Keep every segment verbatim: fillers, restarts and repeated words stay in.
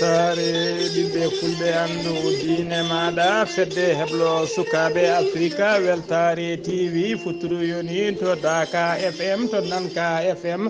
Weltaare ɓiɓɓe fulɓe, anndu diine maaɗa, fedde heblo sukaaɓe Afrika, Weltaare T V, futuru yoni to Daaka F M, to Nanka F M,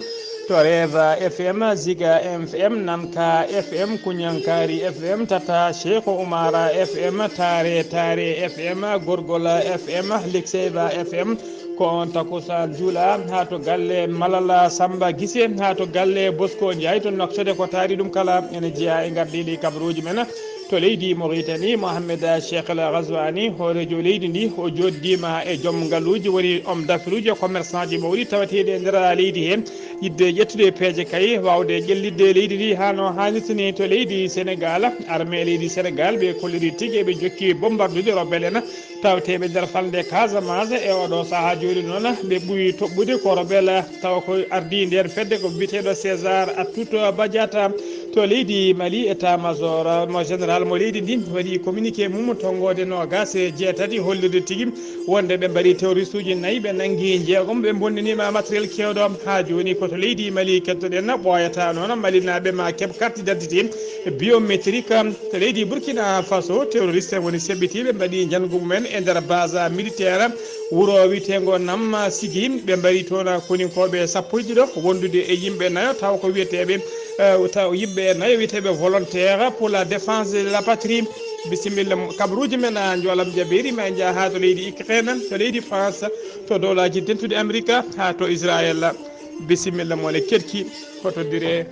to Reeva F M, Ziga F M, Nanka F M, Kuñankaari F M, Tata Sheeko Umara F M, Taare Taare F M, Gorgola F M, Likseyba F M, ko on takusaan juula haa to galle Malala Samba Gise, haa to galle Bosko Njaay, to noktode ko taari ɗum kala ene jeyaa e ngardiiɗi kabaruuji men. To leydi Mauritanie, Mohamed Cheikh El Ghazouani, hooreejo leydi ndi, o jooɗdiima e joom ngaluuji, woni homme d'affaires uji, commerçant ji mawɗi tawateeɗi e nder leydi he, yiɗde ƴettude peeje kay, waawde ƴellitde leydi ndi haa no haanirta ni. To leydi Senegaal, armée leydi Senegaal, ɓe kolliri tigi eɓe jokki bombarduje rebelle en tawateeɓe nder falnde Casamance. E oɗo sahaa jooni noon, ɓe ɓuri toɓɓude ko rebelle tawa ko ardii ndeen fedde ko biyeteeɗo César Atoute Badiata. To leydi Mali, état-major mo général mo leydi ndi waɗi communiqué mum tonngoode noogaas e jeetati, hollirde tigi wonde ɓe mbaɗi terroriste uji nayi, ɓe nanngi jeegom, ɓe bonnaniima matériel keewɗo. Haa jooni ko to leydi Mali kettoɗen, ɓooyataa noon malinaaɓe ma keɓ carte d'identité biométrique. To leydi Burkina Faso, terroriste woni seɓɓitiiɓe mbaɗi njanngu mumen e nder base militaire wuro wiyeteengo Nam Sigi. Ɓe mbaɗi toon koninkooɓe sappo e ɗiɗo wondude e yimɓe nayo, taw ko wiyeteeɓe, eh, taw yimɓe nayo wiyeteeɓe volontaire pour la défense de la patrie. Bisimilla, kabaruuji men, a Njoolam Jabeeri, ma en njaha haa to leydi Ukraine, to leydi France, to Dowlaaji Dentuɗi Amerika, haa to Israel. Bisimilla, mo ne keɗki, hoto dire,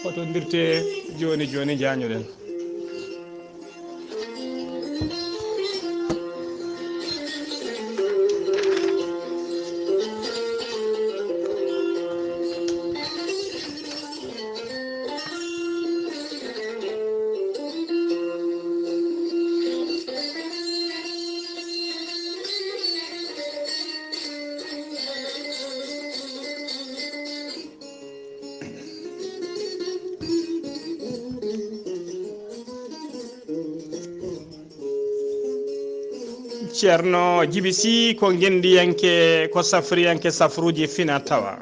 hoto dirte jooni jooni, njaañoɗen. Ceerno Jibi Sih ko ngenndiyanke, ko safriyanke safruuji fina tawa.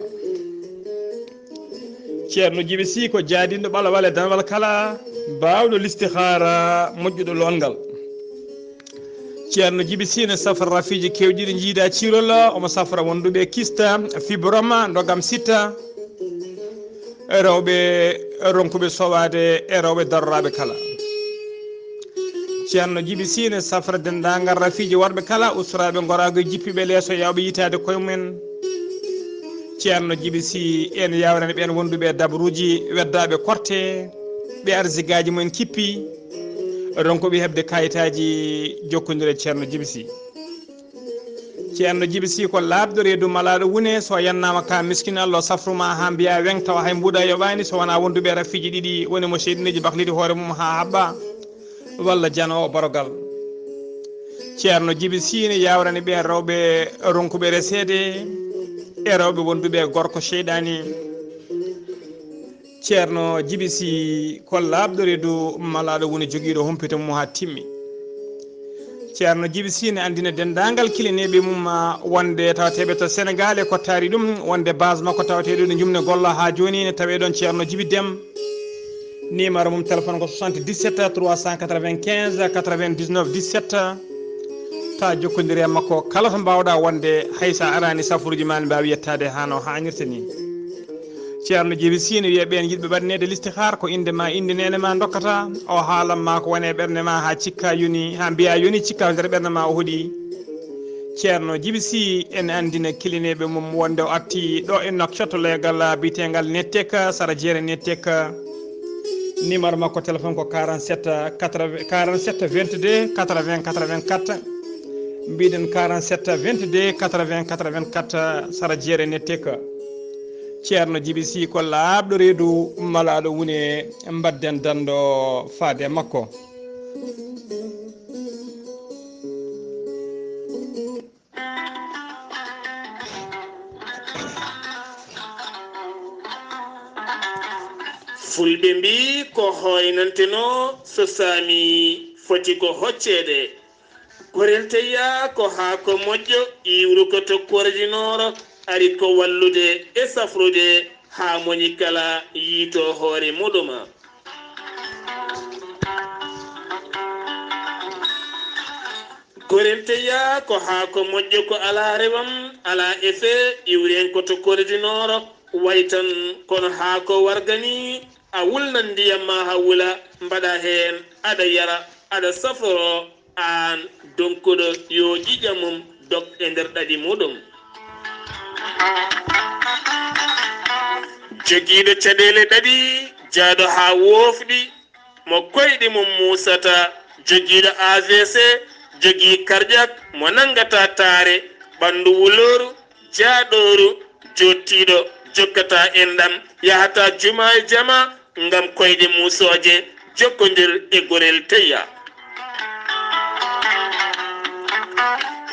Ceerno Jibi Sih ko jaadinɗo ɓalawal e danawal kala, baawɗo listihaara, moƴƴuɗo loongal. Ceerno Jibi Sih ne safra rafiiji keewɗi ɗi njiida ciirol, omo safra wonduɓe kista, fibroma, ndogam sitta, e rewɓe ronkuɓe sowaade e rewɓe daroraaɓe kala. Ceerno Jibi Sih ne safra denndaangal rafiiji worɓe kala, ustoraaɓe ngoraagu e jippiiɓe leeso, yaawɓe yitaade koye mumen. Ceerno Jibi Sih ene yaawrani ɓeen wonduɓe e dabaruuji, weddaaɓe korte, ɓe arsigaaji mumen kippi, ronkuɓe heɓde kayitaaji. Jokkondire Ceerno Jibi Sih. Ceerno Jibi Sih ko laaɓɗo reedu, malaaɗo wune, so yannaama ka miskin, Allah safru ma haa mbiya weŋ, tawa hay mbuuɗa yoɓaani, so wonaa wonduɓe rafiiji ɗiɗi, woni mo seyɗineeji bakliti hoore mum haa haɓɓa, walla janoowo barogal. Ceerno Jibi Sih ne yaawrani ɓeen rewɓe ronkuɓe reseede e rewɓe wonduɓe gorko seyɗaani. Ceerno Jibi Sih ko laaɓɗo reedu, malaaɗo woni jogiiɗo humpito mum haa timmi. Ceerno Jibi Sih ne anndina denndaangal kilineeɓe mum, ah, wonde tawateeɓe to Senegaal e ko taari ɗum, wonde base makko tawateeɗo no jumne golla haa jooni ne tawee ɗoon Ceerno Jibi Dem. Numéro mum téléphone ko soixante-dix-sept trois cent quatre-vingt-quinze quatre-vingt-dix-neuf dix-sept. Ta jokkondire e makko kala to mbaawɗa wonde, hay so a araani safruuji ma ne mbaawi yettaade haa no haanirta ni. Ceerno Jibi Sih ne wiya ɓeen yiɗɓe waɗaneede listihaar ko innde ma, innde neene ma ndokkata. O haalan ma ko woni e ɓernde ma haa cikka yoni, haa mbiya yoni cikka ko nder ɓernde ma o hoɗi. Ceerno Jibi Sih ene anndina kilineeɓe mum wonde o arti ɗo e Nouakchott, leegal biyeteengal Nettek, sara jeere Nettek. Numéro makko téléphone ko quarante-sept quatre-vingts, quarante-sept vingt-deux quatre-vingts quatre-vingt-quatre. Mbiɗen quarante-sept vingt-deux quatre-vingts quatre-vingt-quatre, sara jeere Nettek. Ceerno Jibi Sih ko laaɓɗo reedu, malaaɗo wune, mbadden danndo faade e makko. Fulɓe mbii ko hooynantenoo so saami foti ko hocceede. Gorel teyya ko haako moƴƴo, iwru ko tokkoordi nooro, ari ko wallude e safrude haa moñi kala yiito hoore muɗum. Gorel teya ko haako moƴƴo ko alaa rewam, alaa effet, iwri en ko to Corée du Nord, way tan kono haako warga ni, a wulnan ndiyam ma haa wula, mbaɗa heen, aɗa yara, aɗa saforo, aan donkuɗo yo ƴiƴam mum dog e nder ɗaɗi muɗum. Jogiiɗo caɗeele ɗaɗi, jaaɗo haa woofɗi, mo koyɗi mum muusata, jogiiɗo A V C, jogii cardiaque, mo nanngata taare, ɓanndu wulooru, jaaɗooru, joottiiɗo, jokkata enɗam, yahata juma e jama, ngam koyɗe muusooje, jokkondir e gorel teya.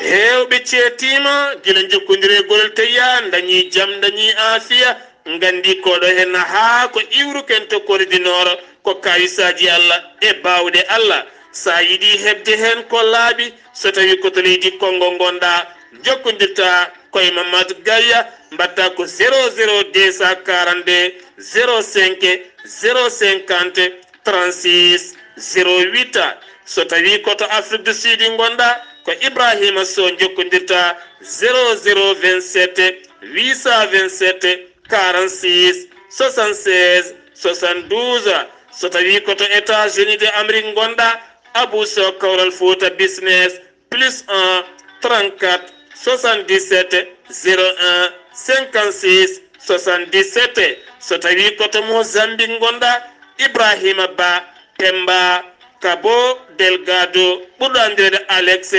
Heewɓe ceetiima gila njokkondiri e gorel teya, ndañi jam, ndañi aafiya, nganndi koɗo heen haa ko iwruken to Corée du Nord, ko kawisaaji Allah e baawɗe Allah. So a yiɗi heɓde heen ko laaɓi, so tawi ko to leydi Konngo ngonɗa, jokkondirta ko e Mamadou Gaya, mbaɗta ko zéro zéro deux cent quarante-deux zéro cinq zéro cinquante trente-six zéro huit. So tawi ko to Afrique du Sud ngonɗa, ko Ibrahima Sow jokkondirta zéro zéro vingt-sept huit cent vingt-sept quarante-six soixante-seize soixante-douze. So tawi ko to États-Unis de Amérique ngonɗa, Abou Sow Kawral Fouta Business, plus un trente-quatre soixante-dix-sept zéro un cinquante-six soixante-dix-sept. So tawi ko to Mozambique ngonɗa, Ibrahima Ba Pemba Cabo Delgado, ɓurɗo anndireede Alex,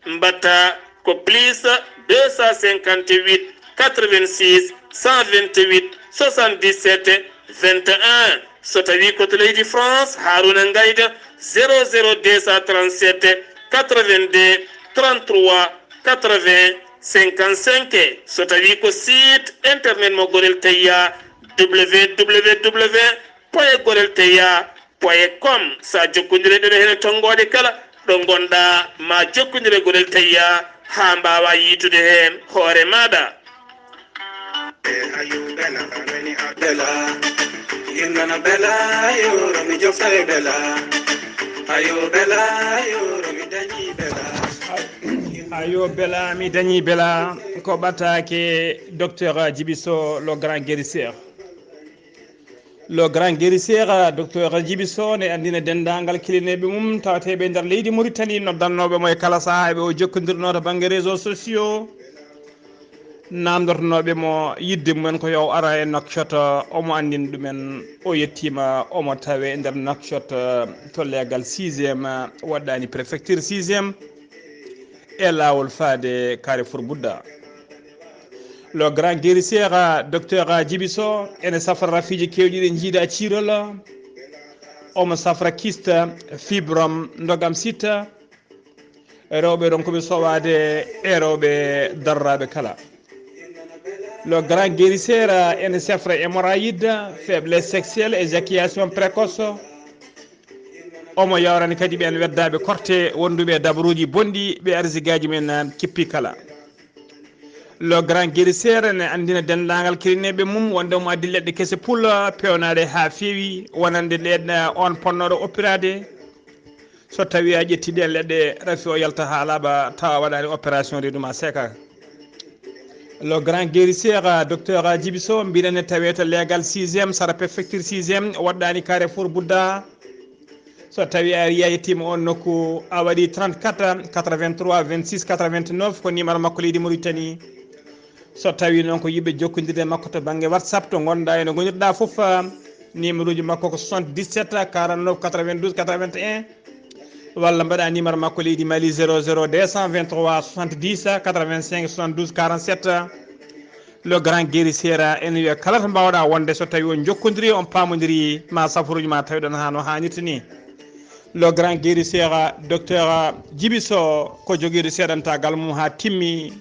mbaɗta ko plus deux cent cinquante-huit quatre-vingt-six cent vingt-huit soixante-dix-sept vingt et un. So tawi ko to leydi France, Haruna Ngayda, zéro zéro deux cent trente-sept quatre-vingt-deux trente-trois quatre-vingts cinquante-cinq. So tawi ko site internet mo Gorel Teya, www point gorel teya point com. So a jokkondire ɗo hene tonngoode kala ɗo ngonɗa, ma jokkondire Gorel Teya haa mbaawa yiitude heen hoore maaɗa. Ayo bela, bela, yimnana bela, yoro mi jofta e bela. Ayo bela, yoro mi dañi bela. Ayo bela, mi dañi bela. Ko ɓataake docteur Djibi Sow, le grand guérisseur. Le grand guérisseur, docteur Djibi Sow, ne anndina denndaangal kilineeɓe mum tawateeɓe e nder leydi Mauritanie, noddannooɓe mo e kala sahaa, eɓe o jokkondirnoo to bannge réseaux sociaux. Naamndortonooɓe mo yiɗde mumen ko yo o ara e Nouakchott, omo anndina ɗumen, o yettiima, omo tawee e nder Nouakchott, to leegal sixième, waɗɗaani préfecture sixième, e laawol faade Carrefour Bouddha. Le grand guérisseur, docteur Djibi Sow, ene safra rafiiji keewɗi ɗi njiida ciirol, omo safra kyste, fibrome, ndogam site, rewɓe ronkuɓe sowaade e rewɓe daroraaɓe kala. Le grand guérisseur ene safra hémorroïde, faiblesse sexuelle, éjaculation précoce. Omo yawrani kadi ɓeen weddaaɓe korte wonduɓe e dabaruuji bonɗi, ɓe arsigaaji men kippii kala. Le grand guérisseur ne anndina denndaangal kilineeɓe mum wonde omo addi leɗɗe kese pul peewnaaɗe haa feewi, wonande ɗeen, eh, on ponnooɗo oppiraade. So tawii a ƴetti ɗeen leɗɗe, rafi o yalta haa laaɓa, tawa waɗaani opération, reedu ma seeka. Le grand guérisseur, docteur Djibi Sow, mbiɗen ne tawee to leegal sixième, sara préfecture sixième, waɗɗaani Carrefour Bouddha. So tawii a yettiima on nokku, a waɗi trente-quatre quatre-vingt-trois vingt-six quatre-vingt-neuf, ko numéro makko leydi Mauritanie. So tawii noon ko yiɗɓe jokkondirde e makko to bannge WhatsApp, to ngonɗa e no ngonirɗa fof, numéro uji makko ko soixante-dix-sept quarante-neuf quatre-vingt-douze quatre-vingt-un, walla mbaɗa numéro makko leydi Mali, zéro zéro deux cent vingt-trois soixante-dix quatre-vingt-cinq soixante-douze quarante-sept. Le grand guérisseur ene wiya kala to mbaawɗa wonde, so tawi on jokkondiri, on paamondiri, ma safaruji ma tawi ɗon haa no haanirta ni. Le grand guérisseur, docteur Djibi Sow, ko jogiiɗo seeɗantagal mum haa timmi.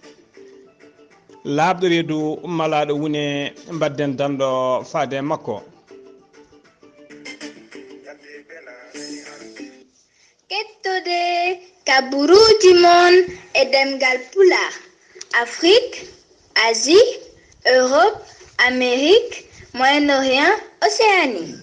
Laaɓɗo reedu, malaaɗo wune, mbadden danɗo faade e makko. Kettode kaburuuji mon e ɗemngal Pulaar, Afrique, Asie, Europe, Amérique, Moyen-Orient, Océanie.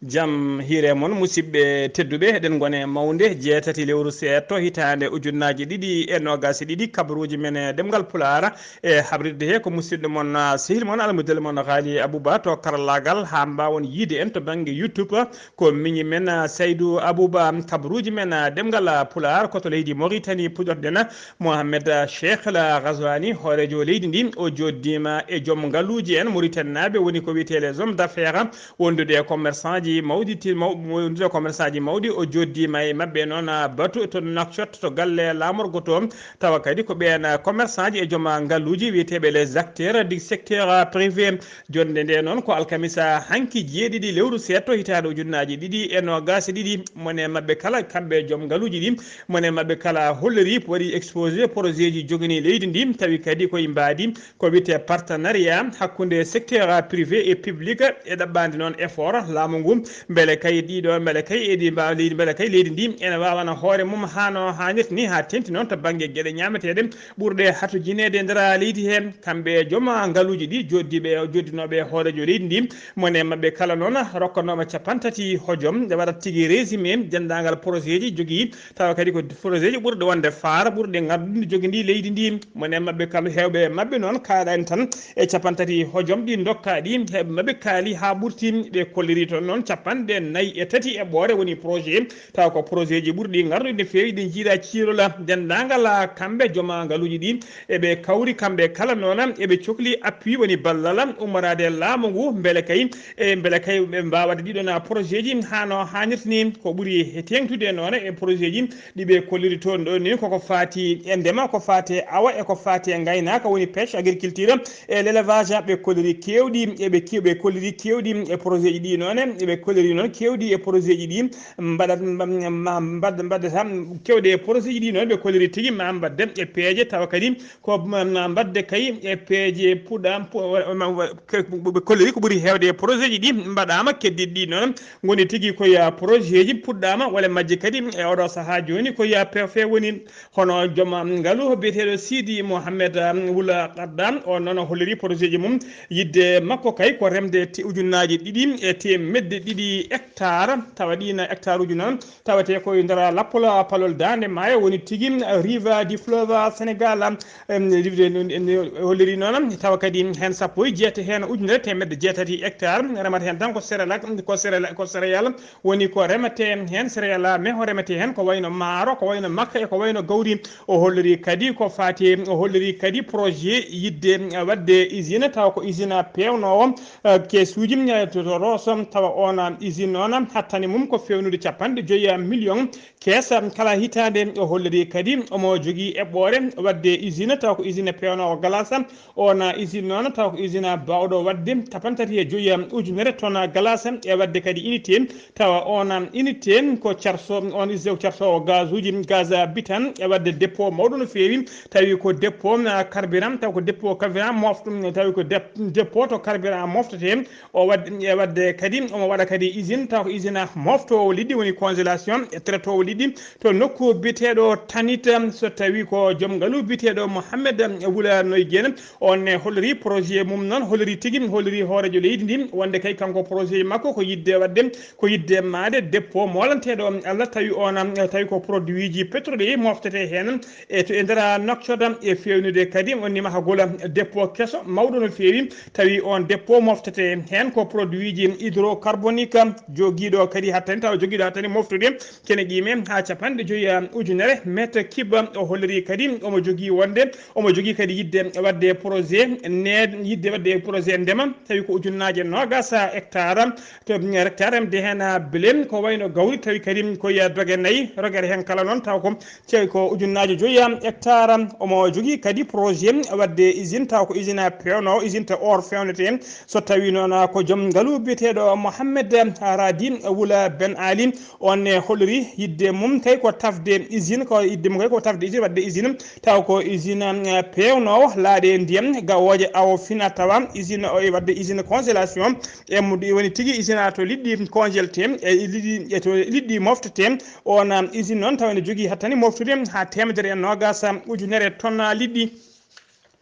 Jam hiire mon, musidɓe tedduɓe, eɗen ngone mawnde jeetati lewru seeɗto hitaande ujunnaaji ɗiɗi e noogaas e ɗiɗi, kabaruuji men e ɗemngal Pulaar. E habrirde he ko musidɗo mon, ah, sehil mon, almudel mon, Haali Abuba to karallaagal, haa mbaawon yiide en to bannge YouTube. Ko miñi men, ah, Saydu Abuba, kabaruuji men, ah, ɗemngal, ah, Pulaar, ko to leydi Mauritanie puɗɗorɗen. Mohamed, ah, Cheikh El Ghazouani, hooreejo leydi ndi, o jooɗdiima e joom ngaluuji en Mauritanie naaɓe, woni ko wiyetee les hommes d'affaires, wondude e commerçant ji mawɗi ti-, maw-, wondude e commerçant ji mawɗi, o jooɗdiima e maɓɓe noon, ah, batu to Nouakchott, to galle laamorgo to, tawa kadi ko ɓeen, ah, commerçant ji e joom, ah, ngaluuji wiyeteeɓe les acteurs du secteur, ah, privé. Jonnde nde noon ko alkamisa hanki jeeɗiɗi lewru seeɗto hitaande ujunnaaji ɗiɗi e noogaas e ɗiɗi. Mone maɓɓe kala, kamɓe joom ngaluuji ɗi, mone maɓɓe kala holliri, waɗi exposé projet ji joganii leydi ndi, tawi kadi koye mbaadi ko wiyetee partenariat hakkunde secteur privé et public, e ɗaɓɓaande noon effort laamu ngu, mbele kay ɗiɗo, mbele kay eɗi mbaawa leydi, mbele kay leydi ndi ene waawana hoore mum haa no haanirta ni, haa teeŋti noon to bannge geɗe ñaameteeɗe ɓurɗe hatujineede e nder leydi he. Kamɓe e joom ngaluuji ɗi, jooɗdiiɓe, jooɗdinooɓe hooreejo leydi ndi, mone maɓɓe kala noon rokkanooma capanɗe tati hojom, nde waɗata tigi résumé denndaangal projet ji jogii, tawa kadi ko projet ji ɓurɗi wonde faar, ɓurɗi ngardude jogindii leydi ndi. Mone maɓɓe kala, heewɓe maɓɓe noon kaalani tan e capanɗe tati hojom ɗi ndokkaa ɗi, heewɓe maɓɓe kaali haa ɓurti, ɓe kolliri toon noon capanɗe nayi e tati eɓɓoore woni projet, tawa ko projet ji ɓurɗi ngardude no feewi, ɗi njiiɗa ciilola denndaangal kamɓe joom ngaluuji ɗi, eɓe kawri kamɓe kala noon, eɓe cokli appui woni ballal ummoraade e laamu ngu, mbele kay, e mbele kay ɓe mbaawa waɗde ɗiɗon projet ji haa no haanirta ni. Ko ɓuri he teeŋtude noon e projet ji ɗi ɓe kolliri toon ɗo ni, koko faati e ndema, ko faati e awa e ko faati e ngaynaaka, woni pêche, agriculture, e l'élevage, ɓe kolliri keewɗi, e ɓe kew-, ɓe kolliri keewɗi e projet ji ɗi noon, eɓe kolliri noon keewɗi e projet ji ɗi mbaɗat, mba-, ma-, mbad-, mbaddata keewɗe e projet ji ɗi noon, ɓe kolliri tigi ma mbadde e peeje, tawa kadi ko ma, ma mbadde kay e peeje puɗɗam, pu-, wa-, ma, wa-, ke-, ɓe kolliri ko ɓuri heewde e projet ji ɗi mbaɗaama, keddiiɗi ɗi noon ngoni tigi ko ya projet ji puɗɗaama, walla majji kadi e oɗo sahaa jooni ko ya préfet woni. Hono joom ngalu biyeteeɗo Sidi Mohamed, um, Wula Qadda, on noon o holliri projet ji mum. Yiɗde makko kay ko remde te-, ujunnaaji ɗiɗi e teemedde ɗiɗi hectare, tawa ɗiin hectare uji noon tawetee ko e nder lappol palol Daande Maayo, woni tigi rive du fleuve Sénégal. Em, livre en, en, en holliri noon, tawa kadi heen sappo e jeetati heen ujunere teemedde jeetati hectare, remata heen tan ko céréales, ko céréales, ko céréales, woni ko remetee heen, céréales mais o remetee heen ko wayno maaro, ko wayno makka e ko wayno gawri. O holliri kadi ko faati, o holliri kadi projet yiɗde, eh, waɗde usine, tawa ko usine peewnoowo, eh, keesuuji, eh, to, to Rosso, tawa oon, eh, usine noon hattani mum ko feewnude capanɗe joyi million kees kala hitaande. O holliri kadi omo jogii eɓɓoore waɗde usine, tawa ko usine peewnoowo glace. Oon usine noon tawa ko usine baawɗo waɗde capanɗe tati e joyi ujunere tonnes glace, e waɗde kadi unité, tawa oon unité ko carso, oon usine ko carsoowo gazuuji, gaz butane, e waɗde dépôt mawɗo no feewi, tawi ko dépôt, ah, carburant, tawa ko dépôt carburant mofto, tawi ko dep-, dépôt to carburant moftetee. O waɗ-, e waɗde kadi, omo waɗa kadi usine, tawa ko usine moftoowo liɗɗi, woni congélation, e traitoowo liɗɗi to nokku biyeteeɗo Tanit. So tawi ko joom ngalu biyeteeɗo Mohamed Wula Noy Dieng, on ne holliri projet mum noon, holliri tigi, holliri hooreejo leydi ndi, wonde kay kanko projet makko ko yiɗde waɗde, ko yiɗde maade dépôt molanteeɗo Allah, tawi on, tawi ko produit ji pétrolier moftetee heen, e to e nder Nouakchott, e feewnude kadi on ni mahagol dépôt keso mawɗo no feewi, tawi on dépôt moftete heen ko produit ji hydrocarbonique, jogiiɗo kadi hattani, tawa jogiiɗo hattani moftude kene qiime haa capanɗe joyi ujunere mètre cube. O holliri kadi omo jogii wonde, omo jogii kadi yiɗde waɗde projet ne, yiɗde waɗde projet ndema, tawi ko ujunnaaje noogaas hectare, to hectare remde heen blé, ko wayno gawri, tawi kadi ko ya doge nayi, rogere heen kala noon, taw ko tawi ko ujunnaaje joyi hectare. Omo jogii kadi projet waɗde usine, taw ko usine peewnoowo, usine to or feewnetee. So tawi noon ko joom ngalu biyeteeɗo Mohamed Radi Wula Ben Ali, on ne holliri yiɗde mum kay ko tafde usine, ko yiɗde mum kay ko tafde usine, waɗde usine, taw ko usine, eh, peewnoowo laaɗe ndiyam, gawooje awo fina tawa, usine o e waɗde usine congélation, e mo ɗi woni tigi usine to liɗɗi congélté, e liɗɗi, e to liɗɗi moftete. On, um, usine noon tawa ene jogii hattani moftude haa teemedere e noogaas ujunere tonnes liɗɗi.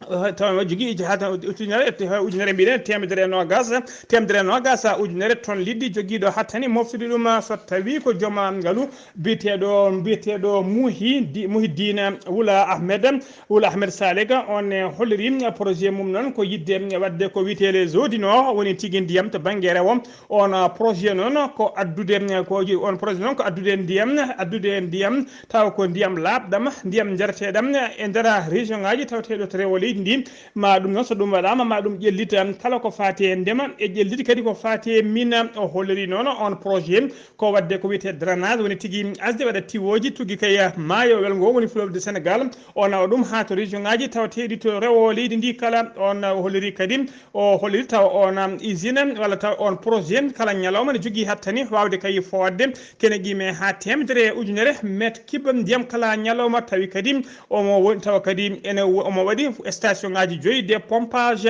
Tawa jogii ujunere, ujunere mbiɗen teemedere e noogas, teemedere e noogas ujunere ton liɗɗi jogiiɗo hattani moftude ɗum. So tawi ko jooma ngalu biyeteeɗo, biyeteeɗo Muhi-, Muhiddin Wula Ahmed, Wula Ahmed Salega, on e holliri projet mum noon ko yiɗde waɗde ko wiyetee les eaux du Nord, woni tigi ndiyam to bannge rewo. On projet noon ko addude, ko on projet noon ko addude ndiyam, addude ndiyam tawa ko ndiyam laaɓɗam, ndiyam njareteeɗam e nder région ngaji tawateeɗo to rewo leydi ndi. Ma ɗum noon, so ɗum waɗaama, ma ɗum ƴellita kala ko faati e ndema e ƴelliti kadi ko faati e mina. O holliri noon on projet ko waɗde ko wiyetee drainage, woni tigi asde waɗa tiwooji tuggi kay maayo welngo woni fleuve du Sénégal. O nawa ɗum haa to région ngaji tawateeɗi to rewo leydi ndi kala. On o holliri kadi, o holliri tawa on usine walla tawa on projet kala ñalawma ne jogii hattani waawde kay foodde kene qime haa teemedere e ujunere mètre cube ndiyam kala ñalawma. Tawi kadi omo woni, tawa kadi ene wo-, omo waɗi station ngaji joyi de pompage.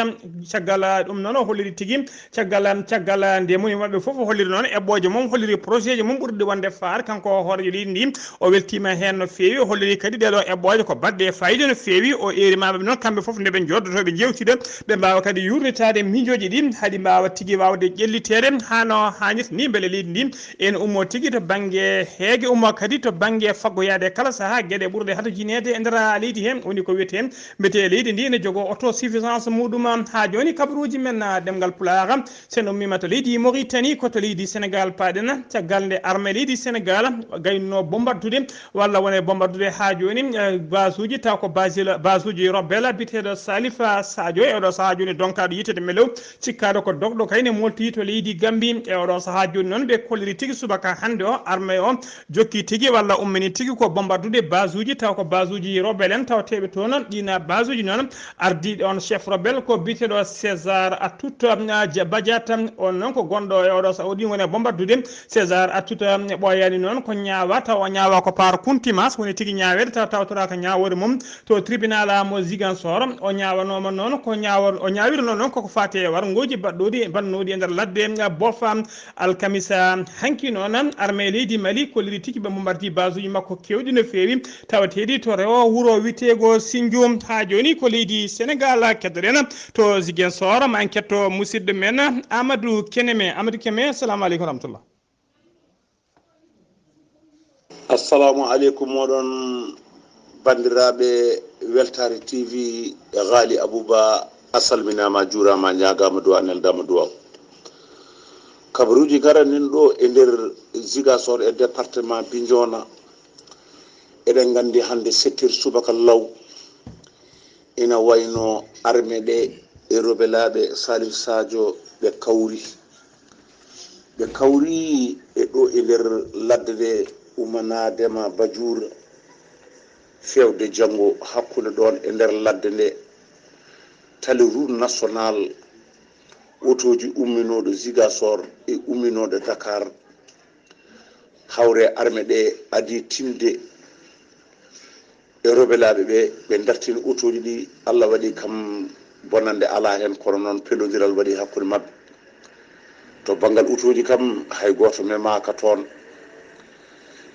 Caggal ɗum noon o holliri tigi, caggal, caggal nde moni maɓɓe fof o holliri noon eɓɓooje mum, holliri projet ji mum ɓurɗi wonde faar. Kanko hooreejo leydi ndi, o weltiima heen no feewi. O holliri kadi ɗee ɗoo eɓɓooje ko baɗɗe e faayiida no feewi. O eeri maɓɓe noon kamɓe fof nde ɓe njooddotoo ɓe njeewtida, ɓe mbaawa kadi yuurnitaade miijooji ɗi, haɗi mbaawa tigi waawde ƴelliteede haa no haanirta ni, mbele leydi ndi ene ummoo tigi to bannge heege, ummoo kadi to bannge faggoyaade e kala sahaa geɗe ɓurɗe hatojineede e nder leydi hee, woni ko wiyetee mbete leydi ndi ene jogoo autosuffisance muɗum. Haa jooni kabaruuji men, ah, ɗemngal Pulaar, so en ummiima to leydi Mauritanie, ko to leydi Sénégal paaɗen. Caggal nde armée leydi Sénégal gayno bombarddude walla wone bombarddude haa jooni, eh, basuuji, taw ko basil-, basuuji rebelle biyeteeɗo Salif Sadio, e oɗo sahaa jooni donkaaɗo yiyteede melew, cikkaaɗo ko dogɗo kay ne molti to leydi Gambie. E oɗo sahaa jooni noon ɓe kolliri tigi subaka hannde o, armée o jokki tigi walla ummini tigi ko bombarddude basuuji, taw ko basuuji rebelle en tawateeɓe toon. Ɗiin basuuji noon, ardiiɗo on chef rebelle ko biyeteeɗo César Atoute, ah, Ja-, Badiate. On noon ko gonɗo e oɗo sa-, o ɗin woni e bombarddude. César Atoute, ah, ɓooyaani noon ko ñaawa, taw o ñaawa ko par contumace, woni tigi ñaaweede, taw tawtoraaka ñaawoore mum to tribunal mo Ziguinchor. O ñaawanooma noon ko ñaawa-, o ñaawirnoo noon koko faati e warngooji baɗɗooɗi, bannooɗi e nder ladde, ah, Bofa. Alkamisa hanki noon, armée leydi Mali kolliri tigi ɓe mbombardii basuuji makko keewɗi no feewi, tawateeɗi to rewo wuro witeego Sinju. Haa jooni ko leydi Sénégal. Keddoɗen to Ziguinchor, ma en ketto musidɗo men Amadou Keneme. Amadou Keneme, assalamu aleykum wa rahmatullah. Assalamu aleykum mooɗon banndiraaɓe Weltaare T V. E Ghali Abouba, a salminaama, a juuraama, a ñaagaama duwaa, a neldaama duwaaw. Kabaruuji ngaranin ɗo e nder Ziguinchor e département Bignona. Eɗen nganndi hannde sept heures subaka law, ina wayno armée ɗe e rebellaaɓe Salif Sadio ɓe kawri. Ɓe kawri e ɗo e nder ladde nde, Oumana Dema Badjoura, feewde janngo hakkunde ɗoon e nder ladde nde, tali route national, otooji umminooɗo Ziguinchor e umminooɗo Dakar, hawre armée ɗe adii tinde e rebellaaɓe ɓe, ɓe dartini otooji ɗi. Allah waɗi kam bonannde alaa heen, kono noon pellondiral waɗi hakkunde maɓɓe. To banngal otooji kam, hay gooto memaaka toon.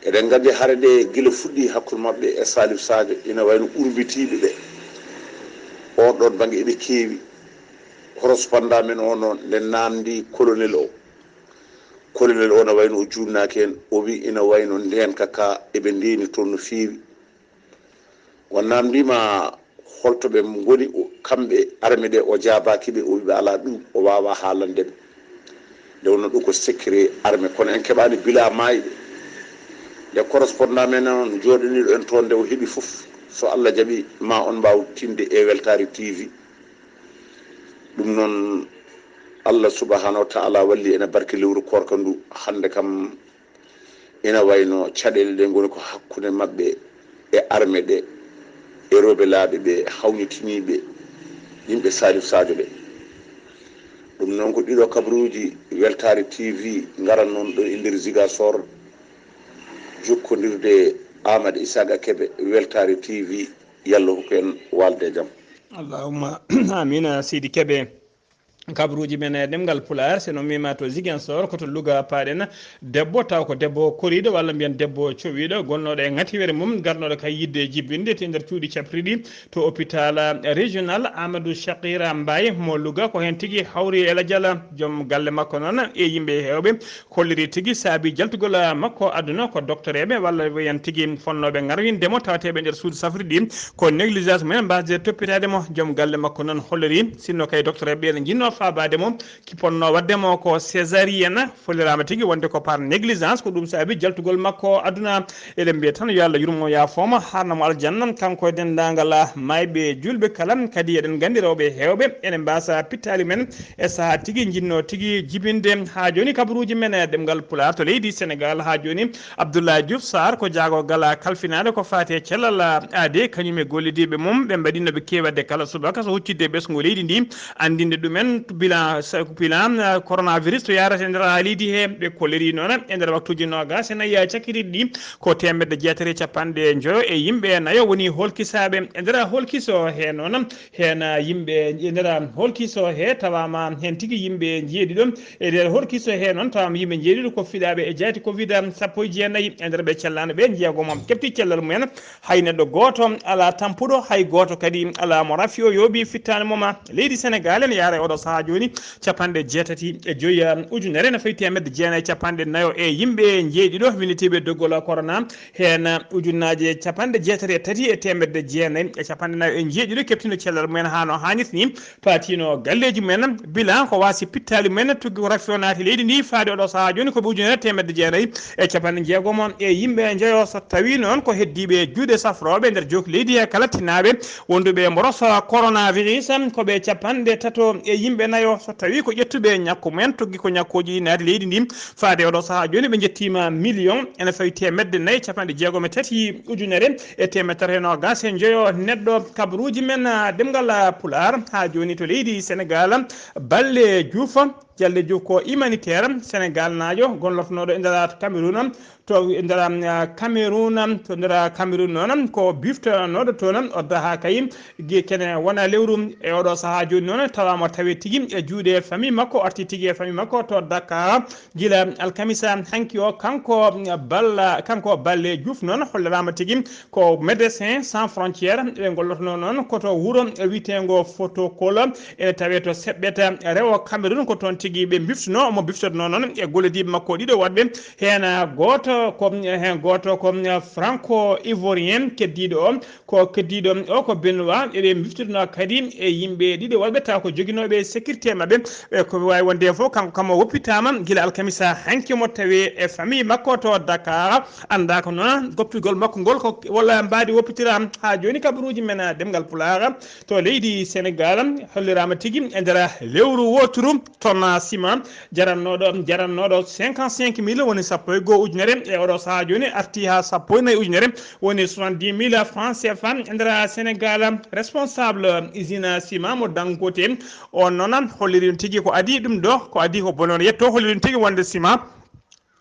Eɗen nganndi hare nde gila fuɗɗi hakkunde maɓɓe e Salif Sadio, ina wayno urmbitiiɓe ɓe. Oon ɗoon bannge eɓe keewi. Horospandaa men o noon, nde naamndi colonel o. Colonel o na wayno o juumnaaki heen, o wi ina wayno ndeenka ka eɓe ndeeni toon no feewi. O naamndiima holto ɓe ngoni, o, kamɓe armée ɗe, o jaabaaki ɓe, o wi ɓe alaa ɗum, o waawaa haalande ɓe. Nde wonno ɗum ko secret armée, kono en keɓaani bila maayɓe. Nde correspondant men on jooɗaniiɗo en toon, nde o heɓi fof, so Allah jaɓi, ma on mbaaw tinde e Weltaare T V. Ɗum noon, Allah subahanahu wa taala walli en e barke lewru koorka ndu. Hannde kam, ina wayno caɗeele ɗe ngoni ko hakkunde maɓɓe e armée ɗe, e rebellaaɓe ɓe, hawnitiniiɓe yimɓe Salif Sadio ɓe. Ɗum noon ko ɗiɗo kabaruuji Weltaare T V ngaran noon ɗo e nder Ziguinchor, jokkondirde Amadou Isaka Kebe, Weltaare T V. Yalla hokku en waalde e jam. Allahumma amiin, Seydi Kebe. Kabaruuji men e ɗemngal Pulaar, so no mbiima to Ziguinchor, ko to Louga paaɗen debbo, taw ko debbo koriiɗo walla mbiyen debbo cowiiɗo, gonnooɗo e ŋatiwere mum, garnooɗo kay yiɗde jibinde e nder cuuɗi capriɗi to hôpital régional Amadou Shakira Mbaye mo Louga. Ko heen tigi hawri e lajal joom galle makko noon e yimɓe heewɓe, holliri tigi saabi jaltugol makko aduna ko doctoreeɓe walla wiyen tigi fonnooɓe ŋarwinde mo, tawateeɓe nder suudu safriɗi. Ko négligence mumen mbaasde toppitaade mo, joom galle makko noon holliri. Sinno kay doctoreeɓe ɓe ne njinnoo faabaade mo, ki ponnoo waɗde mo ko césarienne, folliraama tigi wonde ko par négligence, ko ɗum saabi jaltugol makko aduna. Eɗen mbiya tan yo Allah yurmo, yaafoo mo, haarna mo aljanna, kanko e denndaangal maayɓe juulɓe kala. Kadi eɗen nganndi rewɓe heewɓe ene mbaasa pittaali men e sahaa tigi njinnoo tigi jibinde. Haa jooni kabaruuji men e ɗemngal Pulaar to leydi Senegaal, haa jooni Abdoulaye Diouf Sarr ko jaagorgal kalfinaade ko faati e cellal aadee, kañum e gollidiiɓe mum, ɓe mbaɗi no ɓe keewi waɗde kala subaka so huccitde e ɓesngu leydi ndi, anndinde ɗumen bilan, sa-, bilan, ah, coronavirus to yahrata e nder leydi he. Ɓe kolliri noon e nder waktuuji noogaas e nayi cakkitiiɗi ɗi ko teemedde jeetati e capanɗe njoyo e yimɓe nayo woni hoolkisaaɓe. E nder hoolkiso he noon, heen yimɓe e nder hoolkiso he tawaama heen tigi yimɓe njeeɗiɗo. E nder hoolkiso he noon tawaama yimɓe njeeɗiɗo ko fiɗaaɓe e jaati covid sappo e jeenayi. E nder ɓe cellaano ɓe, jeegom keɓti cellal mumen. Hay neɗɗo gooto alaa tampuɗo, hay gooto kadi alaa mo rafi o yooɓi fittaande mum. Leydi Senegaal ene yaara e oɗo sahaa jooni capanɗe jeetati e joyi ujunere ene fawi teemedde jeenayi e capanɗe nayo e yimɓe njeeɗiɗo winnditiiɓe doggol corona. Heen ujunnaaje capanɗe jeetati e tati e teemedde jeenayi e capanɗe nayo e njeeɗiɗo keɓtino cellal mumen haa no haanirta ni, paatino galleeji mumen. Bilan ko waasi pittaali mumen tuggi ko rafi o naati leydi ndi faade oɗo sahaa jooni ko ɓe ujunere teemedde jeenayi e capanɗe jeegom e yimɓe njoyo. So tawii noon ko heddiiɓe juuɗe safrooɓe nder jook leydi he kala tinaaɓe wonduɓe e mboros coronavirus, ko ɓe capanɗe tato e yimɓe nayo. So tawii ko ƴettuɓe ñakku mumen tuggi ko ñakkuuji ɗi naati leydi ndi faade oɗo sahaa jooni ɓe njettiima million ene fawi teemedde nayi capanɗe jeegom e tati ujunere e teemedde tati e noogaas e njoyo neɗɗo. Kabaruuji men, ah, ɗemngal, ah, Pulaar haa jooni to leydi Senegaal, Balle Juuf, Jalle Juuf ko humanitaire Senegaalnaajo gollotnooɗo e nder Cameroun, to e nder, ah, Cameroun, to nder Cameroun noon ko biftonooɗo toon, o daha kay gi-, kene wona lewru e oɗo sahaa jooni noon tawaama tawi tigi e juuɗe famille makko, arti tigi e famille makko to Dakar gila alkamisa hanki o. Kanko Balla, kanko Balle Juuf noon holliraama tigi ko Médecins Sans Frontières, ɓe ngollotnoo noon ko to wuro wiyeteengo Fotokol, ene tawee to Seɓɓeta, rewo Cameroun. Ko toon tigi ɓe mbiftunoo, omo biftotonoo noon e gollodiiɓe makko ɗiɗo woɗɓe, heen gooto ko, heen gooto ko Franco-Ivoirien, keddiiɗo o ko keddiiɗo o ko Benoit. Eɓe mbiftotonoo kadi e yimɓe ɗiɗo woɗɓe tawa ko joginooɓe sécurité maɓɓe. E ko waawi wonde fof, kanko kam o woppitaama gila alkamisa hanki, mo tawi e famille makko to Dakar. Anndaa ko noon goppitgol makko ngol ko walla mbaadi woppitiraama. Haa jooni kabaruuji men, ah, ɗemngal Pulaar to leydi Senegaal holliraama tigi e nder lewru wooturu tonne ciment jarannooɗo, jarannooɗo cinquante-cinq mille woni sappo e goo ujunere e oɗo sahaa jooni arti haa sappo e nayi ujunere woni soixante-dix mille francs C F A e nder Senegaal. Responsable usine ciment mo Dangote on noon holliri ɗum tigi ko adii ɗum ɗo, ko adii ko bonoon yetto, holliri ɗum tigi wonde ciment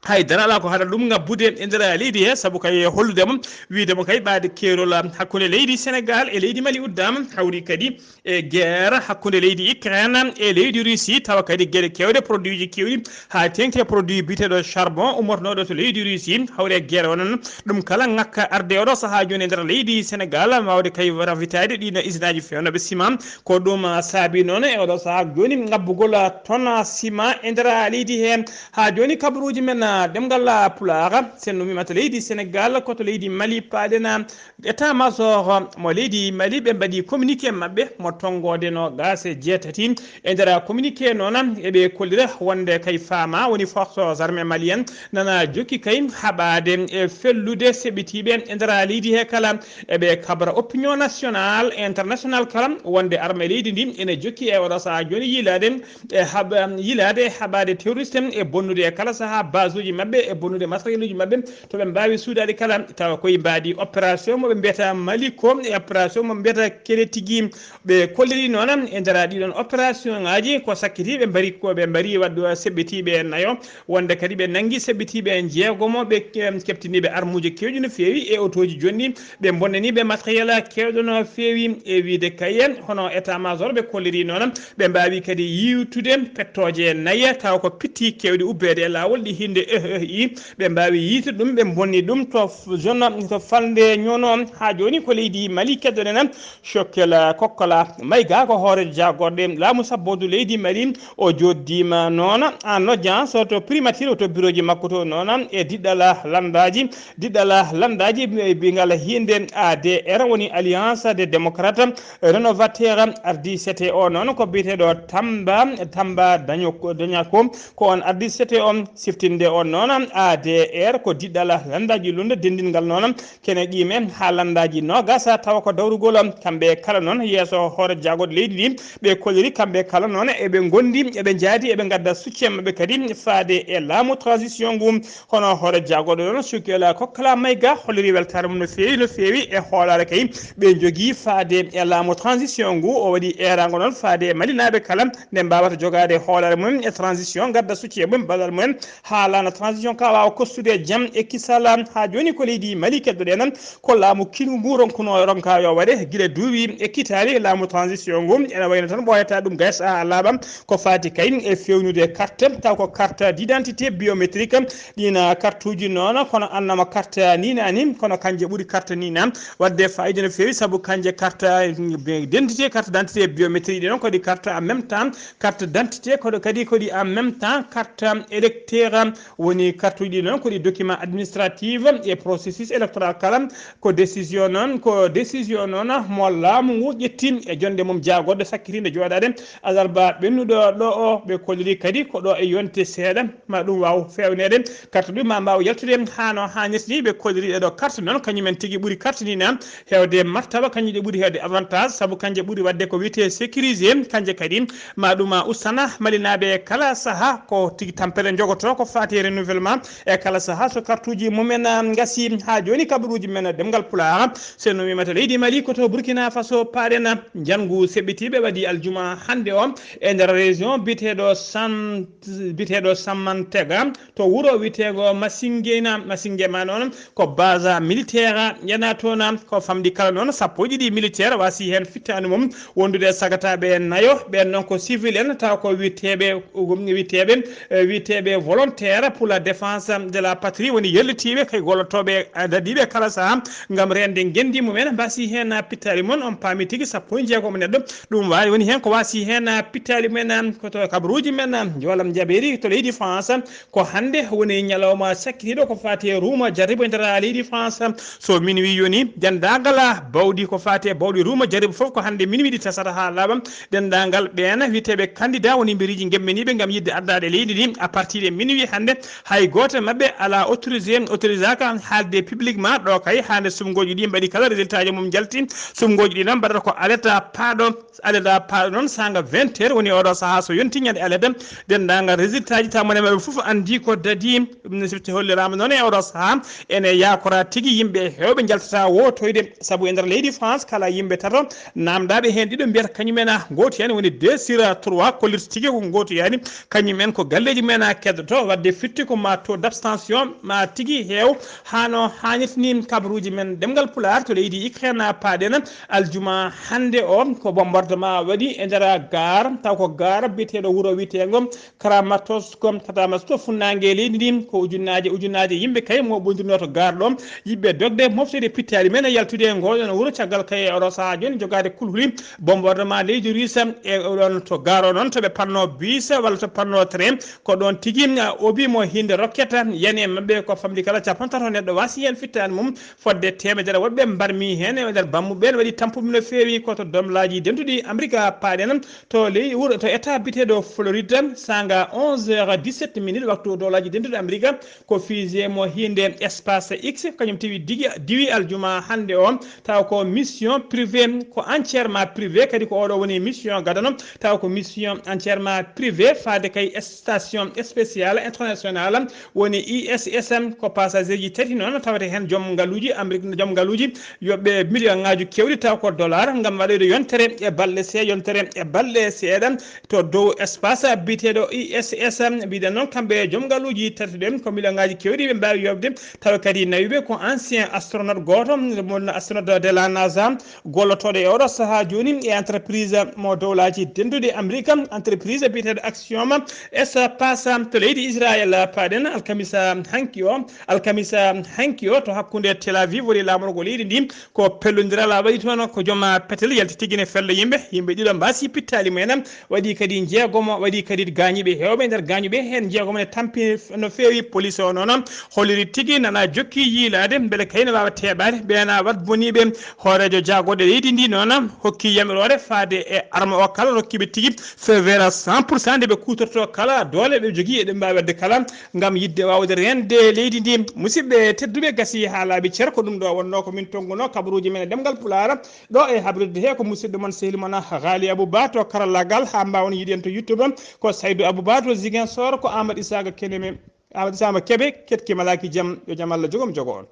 hay dara alaa ko haɗata ɗum ŋabbude e nder leydi he, sabu kay hollude mo, wiyde mo kay ɓaade keerol hakkunde leydi Senegaal e leydi Mali uddaama, hawri kadi e guerre hakkunde leydi Ukraine e leydi Russie, tawa kadi geɗe keewɗe, produit ji keewɗi, haa teeŋti e produit biyeteeɗo charbon ummotonooɗo to leydi Russie, hawri e guerre o noon. Ɗum kala ŋakka arde oɗo sahaa jooni e nder leydi Senegaal, waawde kay ravitaade ɗiin isinaaji feewnooɓe ciment. Ko ɗum, ah, saabi noon e oɗo sahaa jooni ŋabbugol, ah, tonne ciment e nder leydi he. Haa jooni kabaruuji men, ah, ɗemngal, ah, Pulaar, so en ummii to leydi Senegaal, ko to leydi Mali paaɗen, ah, État-major mo leydi Mali, ɓe mbaɗi communiqué maɓɓe mo tonngoode noogaas e jeetati. E nder communiqué noon, eɓe kollira wonde kay fama woni forces armées maliennes nana jokki kay haɓaade e fellude seɓɓitiiɓe e nder leydi he kala. Eɓe kabra opinion nationale e internationale kala wonde armée leydi ndi ene jokki e oɗo sahaa jooni yiilaade e haɓ-, yiilaade e haɓaade terroriste e bonnude e kala sahaa base maɓɓe e bonnude matériel uji maɓɓe to ɓe mbaawi suudaade kala, tawa koye mbaadi opération mo ɓe mbiyata Maliko e opération mo mbiyata Kele Tigi. Ɓe kolliri noon e nder ɗiɗon opération ŋaaji ko sakkitiiɓe mbari, ko ɓe mbari wadde seɓɓitiiɓe nayo, wonde kadi ɓe nanngi seɓɓitiiɓe jeegomo, ɓe ke-, keɓtiniiɓe armuuji keewɗi no feewi e otooji jonɗi, ɓe bonnaniiɓe matériel keewɗo no feewi. E wiyde kaye, hono état major ɓe kolliri noon, ɓe mbaawi kadi yiitude pettooje nayi, tawa ko pitti keewɗi ubbeede e laawol ɗi hinnde E E I. Ɓe mbaawi yiitude ɗum, ɓe bonni ɗum to f-, zone, to falnde ñono. Haa jooni ko leydi Mali keddoɗen, Choguel Kokkola Maïga ko hoore jaagorɗe laamu sabboodu leydi Mali. O jooɗdiima noon en audience to primature, to birooji makko to noon e diɗɗal lanndaaji, diɗɗal lanndaaji e biyngal hiinde A D R, woni Alliance des Démocrates Rénovateurs, ardii C T O noon ko biyeteeɗo Tamba, Tamba Daño-, Dañako, ko on ardii C T O. Siftinde on noon A D R ko diɗɗal lanndaaji lunnde denndingal noon kene qiime haa lanndaaji noogas, tawa ko dawrugol. Kamɓe kala noon yeeso hoore jaagorɗe leydi ndi, ɓe kolliri kamɓe kala noon eɓe ngondi, eɓe njaadi, eɓe ngadda soutien maɓɓe kadi faade e laamu transition ngu. Hono hoore jaagorɗe noon Choguel Kokkola Maïga holliri weltaare mum no feewi, no feewi e hoolaare kay ɓe njogii faade e laamu transition ngu. O waɗi eeraango noon faade e Malinaaɓe kala nde mbaawata jogaade hoolaare mum e transition, ngadda soutien mum, ballal mum haa laana transition ka waawa kostude jam e kisal. Haa jooni ko leydi Mali keddoɗen, ko laamu kiinngu ngu ronkuno, ronka yo waɗe gila duuɓi e kitaali. Laamu transition ngu ene wayno tan ɓooyata ɗum gaysa haa laaɓa. Ko faati kay e feewnude carte, taw ko carte d'identité biométrique, ɗiin kartuuji noon, kono annama carte ni nani, kono kanje ɓuri carte ni nan waɗde fayida no feewi, sabu kanje carte d'identité, carte d'identité biométrique ɗi noon ko ɗi carte en même temps, carte d'identité koɗo kadi ko ɗi en même temps carte électeur, woni kartuuji ɗi noon ko ɗi document administratif e processus électoral kala. Ko décision noon, ko décision noon mo laamu ngu ƴetti e jonde mum jaagorɗe sakkitiinde jooɗaade alarba ɓennuɗo ɗo o. Ɓe kolliri kadi ko ɗo e yonte seeɗa ma ɗum waaw feewneede, carte ɗum ma mbaaw yaltude haa no haanirta ni. Ɓe kolliri ɗe ɗo carte noon, kañumen tigi ɓuri carte ni na heewde martaba, kañum ɗe ɓuri heewde avantage, sabu kanje ɓuri waɗde ko wiyetee sécurisé. Kanje kadi ma ɗum a ustana malinaaɓe kala saha, ko tigi tampere jogoto ko faati e renouvellement e kala saha so kartuuji mumen ngasi. Haa jooni kabaruuji men ɗemngal Pulaar, so no wimata leydi Mali ko to Burkina Faso paaɗen. Njanngu seɓɓitiiɓe waɗi aljuma hannde o e nder région biyeteeɗo San, biyeteeɗo Samantega, to wuro wiyeteengo Masingena, Masingema noon ko base militaire yana toon. Ko famɗi kala noon sappo e ɗiɗi militaire wasi heen fittaandu mum wondude e sagataaɓe nayo. Ɓeen noon ko civil en, taw ko wiyeteeɓe, wiyeteeɓe, eh, wiyeteeɓe volontaire pour la défense de la patrie, woni yerlitiiɓe kay gollotooɓe, eh, dadiiɓe kala saha ngam reende ngenndi mumen. Mbasi heen pittaali mum, on paami tigi sappo e jeegom neɗɗo. Ɗum waawi woni heen ko wasi heen pittaali men, ko to kabaruuji men, Joolam Jabeeri to leydi France. Ko hannde woni ñalawma sakkitiiɗo ko faati e ruuma jarribo e nder leydi France. So minuit yoni, denndaangal bawɗi ko faati e bawɗi ruuma jarribo fof ko hannde minuit ɗi tasata haa laaɓa. Denndaangal ɓeen wiyeteeɓe candidat woni mbiriiji ngemmeniiɓe ngam yiɗde addaade leydi ndi à partir de minuit hannde, hay gooto e maɓɓe alaa autorisé, autorisaaka haalde publiquement ɗo kay haa nde suɓngooji ɗi mbaɗi kala résultat ji mum njalti. Suɓngooji ɗi noon mbaɗata ko alerte paaɗo. Alerte paaɗo noon saanga vingt heures woni oɗo sahaa so yonti ñande alerte, denndaangal résultat ji tammane maɓɓe fof anndi ko dadi. Ɗum ne sifti holliraama noon e oɗo sahaa ene yaakora tigi yimɓe heewɓe njaltata wootoyde, sabu e nder leydi France kala yimɓe tato naamndaaɓe heen ɗiɗo mbiyata kañum en gooto heen woni deux sur trois kollirta tigi ko gooto yaani. Kañum en ko galleeji mumen a keddoto, waɗde firti ko ma taux d'abstention ma tigi heew. Haa no haanirta ni kabaruuji men ɗemngal Pulaar to leydi Ukraine paaɗen aljuma hannde o, ko bombardement waɗi e nder gare, taw ko gare biyeteeɗo wuro wiyeteengo Kramatorsk, Kramatorsk to funnaange leydi ndi. Ko ujunnaaje ujunnaaje yimɓe kay mo ɓondirno to gare ɗo, yiɗɓe dogde mofteede pittaali men e yaltude e ngoo ɗoon wuro, caggal kay e oɗo sahaa jooni jogaade kulhuli bombardement leydi Russe e oɗon to gare o noon to ɓe panno bus walla to panno train. Ko ɗoon tigi, ah, obi mo hinde rokketa yani e maɓɓe ko famɗi kala capantato neɗɗo wasi heen fittaani mum, fodde teemedere woɗɓe mbarmi heen e nder bammuɓe ɓeen waɗi tampuɓe no feewi ko to domlaaji dentuɗi Amerika paaɗen to ley wuro to état biteɗo Floride saanga onze heures dix-sept minutes waktu domlaaji dentuɗi Amerika. Ko fusée mo hinde Space X kañum tiwi digi, diwi aljuma hannde o, taw ko mission privée, ko entièrement privé, kadi ko oɗo woni mission gadano, taw ko mission entièrement privé faade kay station spéciale internationale. International woni I S S M, ko passager ji tati noon tawata heen joom ngaluuji Amérique, joom ngaluuji yoɓɓe million ngaaji kewɗi taw ko dollar ngam waɗoyde yontere e balɗe see, yontere e balɗe seeɗa to dow espace biyeteeɗo I S S M. Mbiɗen noon kamɓe joom ngaluuji tati ɗen ko million ngaaji kewɗi ɓe mbaawi yoɓde, tawa kadi nawiiɓe ko ancien astronaute gooto, mo astronaute de la NASA, gollotooɗo e oɗo sahaa jooni e entreprise mo dowlaaji denduɗi Amérique, entreprise biyeteeɗo Axiom Espace to leydi Israel. Paaɗen alkamisa hanki o, alkamisa hanki o to hakkunde Tel Aviv woni laamorgo leydi ndi, ko pellondiral waɗi toon, ko joom petel yalti tigi ne fella yimɓe, yimɓe ɗiɗo mbaasi pittaali mumen, waɗi kadi jeegomo, waɗi kadi gaañiiɓe heewɓe nder gaañuɓe, heen jeegomo ne tampi no feewi. Police o noon holliri tigi nana jokki yiilaade mbele kay ne waawa teeɓaade ɓeen wat boniiɓe. Hooreejo jaagorɗe leydi ndi noon hokki yamiroore faade e arme o kala, rokkiiɓe tigi feu vert à cent pour cent nde ɓe kuutortoo kala doole ɓe jogii, eɗen mbaawi waɗde kala ngam yiɗde waawde reende leydi ndi. Musidɓe tedduɓe, gasi haa laaɓi cer, ko ɗum ɗo wonnoo ko min tonngunoo kabaruuji men e ɗemngal Pulaar. Ɗo e habrirde he ko musidɗo mon, sehil mon Haali Abou Ba to karallaagal, haa mbaawon yiide en to YouTube, ko Saydou Abou Ba to Ziguinchor, ko Amadou Isaka Keneme, Amadou Isaka Kebe, ketki malaaki jam, yo jam Allah jogom jogo on.